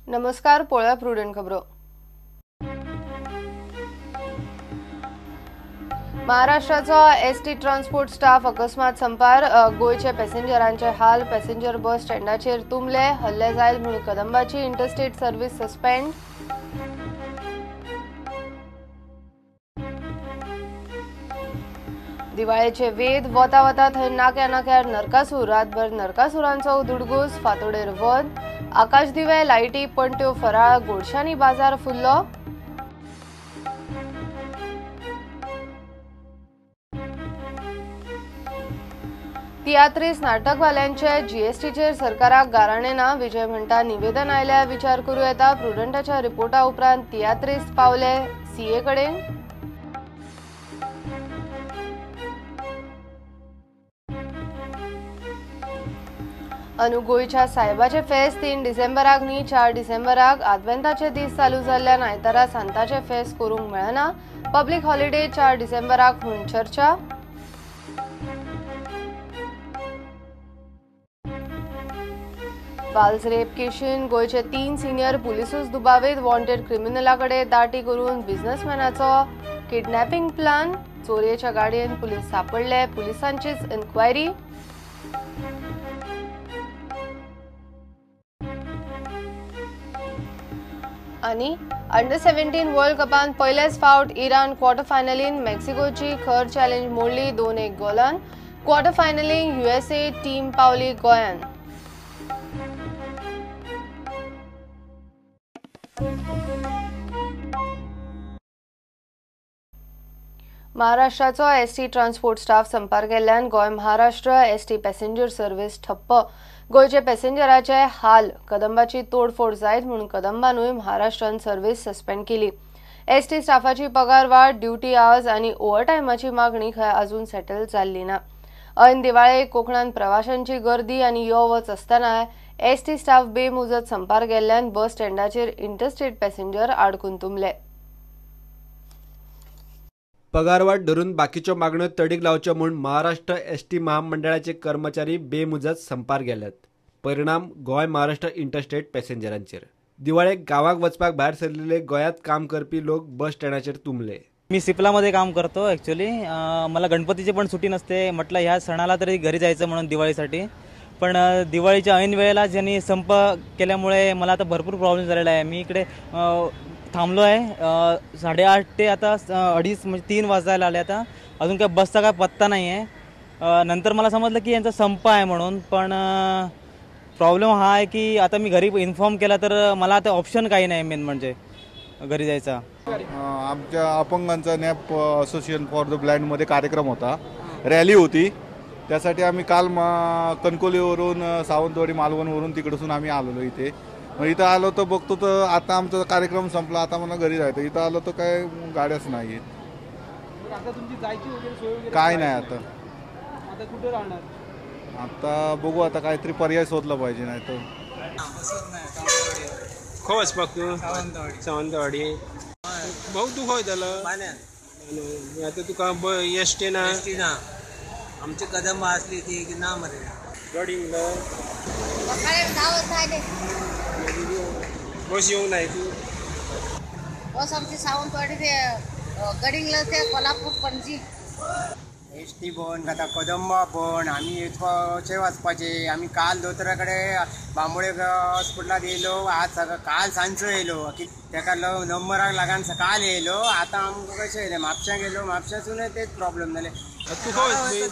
नमस्कार, पळोवया प्रुडंट खबरो. महाराष्ट्राचो एसटी ट्रान्सपोर्ट स्टाफ अकस्मात संपार. गोंयचे पॅसेंजरांचे हाल. पॅसेंजर बस स्टँडाचेर तुंबले. हल्ले जायत म्हूण कदंबाची इंटरस्टेट सर्व्हिस सस्पेंड. दिवाळेचे वेद वता वता थंय नाक्या नाक्यार नरकासूर. रातभर नरकासुरांचो दुडगूस. फातोडेर वत. आकाश दिवे, लायटी, पणट्यो, फराळ, गोडशांनी बाजार फुल्लो. तियात्रीस नाटकवाल्यांचे जीएसटीचेर सरकाराक गाराणें ना. विजय म्हणटा निवेदन आयल्यार विचार करूं येता. प्रुडंटाच्या रिपोर्टा उपरांत तियात्रीस पावले सीए कडेन. अनु गोंयच्या सायबाचे फेस्त 3 डिसेंबराक न्ही 4 डिसेंबराक. आदवेंताचे दीस चालू जाल्ल्यान आयतारा सांताचे फेस्त करूंक मेळना. पब्लीक हॉलिडे 4 डिसेंबराक म्हूण चर्चा. फाल्स रेप केशीन गोंयचे 3 सिनियर पुलिसूच दुबावीत. वॉन्टेड क्रिमिनला कडेन दाटी करून बिझनेसमॅनाचो किडनॅपिंग प्लान. चोरयेच्या गाडयेन पुलीस सापडले. पुलिसांचीच इन्क्वायरी. आनी अंडर 17 वर्ल्ड कपान पयलेच फावट इराण क्वॉर्टर फायनलीन मेक्सिकोची खर चॅलेंज मोडली 2-1 गोलान. क्वॉर्टर फायनलीन युएसए टीम पावली गोंयान. महाराष्ट्राचो एसटी ट्रान्सपोर्ट स्टाफ संपार केल्ल्यान Goa Maharashtra ST passenger service ठप्प. गोंयचे पॅसेंजराचे हाल. कदंबाची तोडफोड जायत म्हूण कदंबानूय महाराष्ट्रान सर्व्हिस सस्पेंड केली. एसटी स्टाफाची पगार वाड, ड्युटी आवर्स आनी ओव्हरटायमाची मागणी खंय अजून सेटल जाल्ली ना. ऐन दिवाळेक कोकणान प्रवाशांची गर्दी आनी यो वच आसतना एसटी स्टाफ बेमुजत संपार गेल्ल्यान बस स्टँडाचेर इंटरस्टेट पॅसेंजर आडकून तुंबले. पगारवाढ धरून बाकीच्यो मागण्यो तडीक लावच्यो म्हूण महाराष्ट्र एसटी महामंडळाचे कर्मचारी बेमुजत संपार गेल्यात. परिणाम गोंय महाराष्ट्र इंटरस्टेट पॅसेंजरांचेर. दिवाळेक गांवाक वचपाक भायर सरलेले गोंयांत काम करपी लोक बस स्टँडाचेर तुंबले. मी सिप्लामध्ये काम करतो. ॲक्च्युली मला गणपतीची पण सुट्टी नसते. म्हटलं ह्या सणाला तरी घरी जायचं म्हणून दिवाळीसाठी, पण दिवाळीच्या ऐन वेळेला ज्यांनी संप केल्यामुळे मला आता भरपूर प्रॉब्लेम झालेला आहे. मी इकडे थांबलो आहे 8:30 ते आता 2:30 म्हणजे 3 वाजायला आले. आता अजून काय बसचा काय पत्ता नाही आहे. नंतर मला समजलं की यांचा संप आहे म्हणून, पण प्रॉब्लेम हा आहे की आता मी घरी इन्फॉर्म केला तर मला आता ऑप्शन काही नाही मेन म्हणजे घरी जायचा. आमच्या अपंगांचा नॅप असोसिएशन फॉर the ब्लाइंडमध्ये कार्यक्रम होता, रॅली होती. त्यासाठी आम्ही काल कणकवलीवरून सावंतवाडी मालवणवरून तिकडसून आम्ही आलेलो इथे. मग इथं आलो तर बघतो तर आता आमचा कार्यक्रम संपला, आता मला घरी जायचं. इथं आलो तर काय गाड्याच नाही आहेत, काय नाही. आता आता कुठे राहणार? आता बघू, आता काहीतरी पर्याय शोधला पाहिजे, नाही तर खंय वचपाक तूं? सावंतवाडी. भाऊ तूं खंय वयतालो? आतां तुका एसटी ना? एसटी ना, आमची कदंबा आसली ती ना मरे. गडिंगला बस येवंक ना तूं? बस आमची सावंतवाडी ते गडिंगला ते कोल्हापूर पणजी. एस टी बंद, आतां कदंबा बंद. आमी कशें वचपाचें? आमी काल दोतोरा कडेन बांबोळे हॉस्पिटलांत येयलो, आज काल सांजचो येयलो. तेका नंबराक लागून सकाळ येयलो. आतां आमकां कशें येयलें? म्हापश्यां गेलो, म्हापश्यांसूनय तेच प्रॉब्लेम जाले. तुका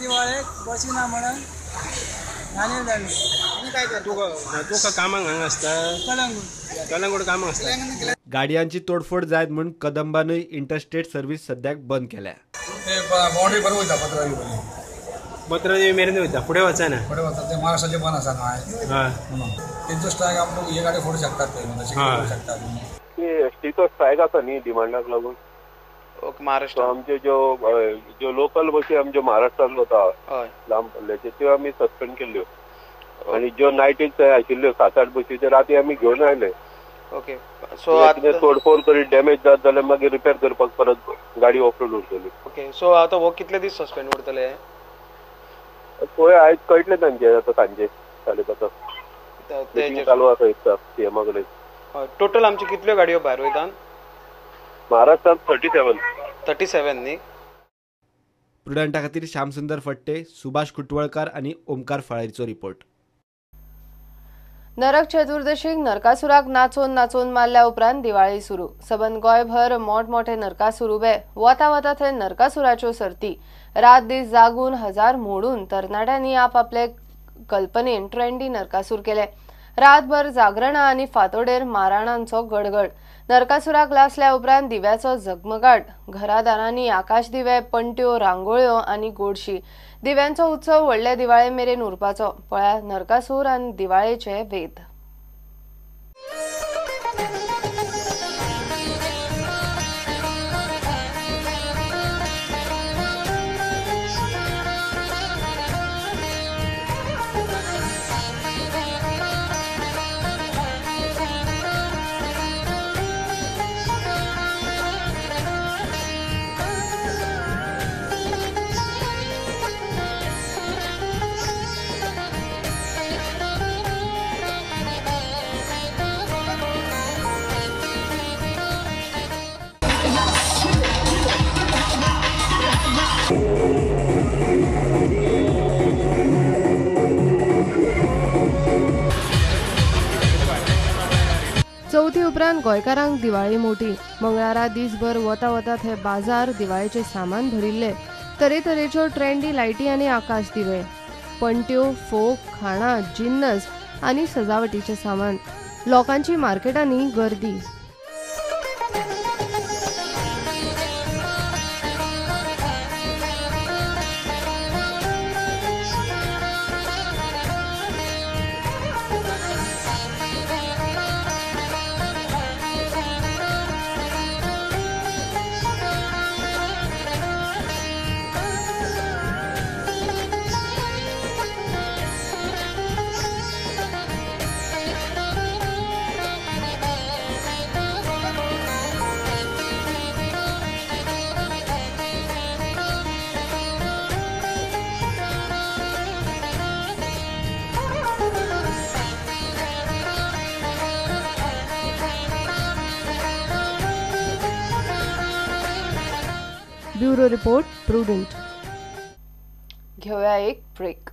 दिवाळेक बसी ना म्हणून तुका कामाक हांगा आसता? कलंगूट. कलंगूट कामाक आसता. गाडयांची तोडफोड जायत म्हूण कदंबानूय इंटरस्टेट सर्व्हिस सद्याक बंद केल्या. बाउंड्री बरोबर वयता, पत्रादेवी पत्रादेवी मेरेन वयता, फुडें वचना. फुडें वता ते महाराष्ट्राचे बंद आसा न्हय, म्हणून तेंचो स्ट्रायक आमकां हे गाडी फोडूं शकतात, ते करूं शकतात. एसटीचो स्ट्रायक आसा न्ही डिमांडाक लागून. ओके, महाराष्ट्र आमच्यो ज्यो लोकल बसी आमच्यो महाराष्ट्रान वता लांब पल्ल्याच्यो त्यो आमी सस्पेंड केल्ल्यो, आनी ज्यो नायटीक थंय आशिल्ल्यो 7-8 बसी त्यो राती आमी घेवन आयले. ओके, सो आतां तोडफोड करीत डॅमेज जात जाल्यार मागीर रिपेर करपाक परत गाडी ऑफरोड उरतली. ओके, सो आतां हो कितले दीस सस्पेंड उरतले? पळय आयज कळटलें तांचे आतां सांजे 5:30 चालू आसा दिसता सीएमा कडेन. टोटल आमच्यो कितल्यो गाडयो भायर वयतात महाराष्ट्रात? 37. 37 न्ही. प्रुडंटा खातीर श्यामसुंदर फट्टे, सुभाष कुटवळकार आनी ओमकार फळारीचो रिपोर्ट. नरक चतुर्दशीक नरकासुराक नाचोवन नाचोवन मारल्या उपरांत दिवाळी सुरू. सबंद गोंयभर मोठमोठे नरकासूर उबे. वता वता थंय नरकासुराच्यो सर्ती. रात दीस जागून हजार मोडून तरणाट्यांनी आपापले कल्पनेन ट्रेंडी नरकासूर केले. रातभर जागरणां आनी फांतोडेर माराणांचो गडगड. नरकासुराक लासल्या उपरांत दिव्याचो झगमगाट. घरादारांनी आकाश दिवे, पणट्यो, रांगोळ्यो आनी गोडशी. दिव्यांचो उत्सव व्हडले दिवाळे मेरेन उरपाचो. पळया नरकासूर आनी दिवाळेचे वेध. चवथी उपरांत गोंयकारांक दिवाळी मोठी. मंगळारा दिसभर वता वता थंय बाजार दिवाळेचे सामान भरिल्ले. तरेतरेच्यो ट्रेंडी लायटी आनी आकाश दिवे, पणट्यो, फोग, खाणां, जिन्नस आनी सजावटीचें सामान. लोकांची मार्केटांनी गर्दी. Bureau report, Prudent. घेऊया एक ब्रेक.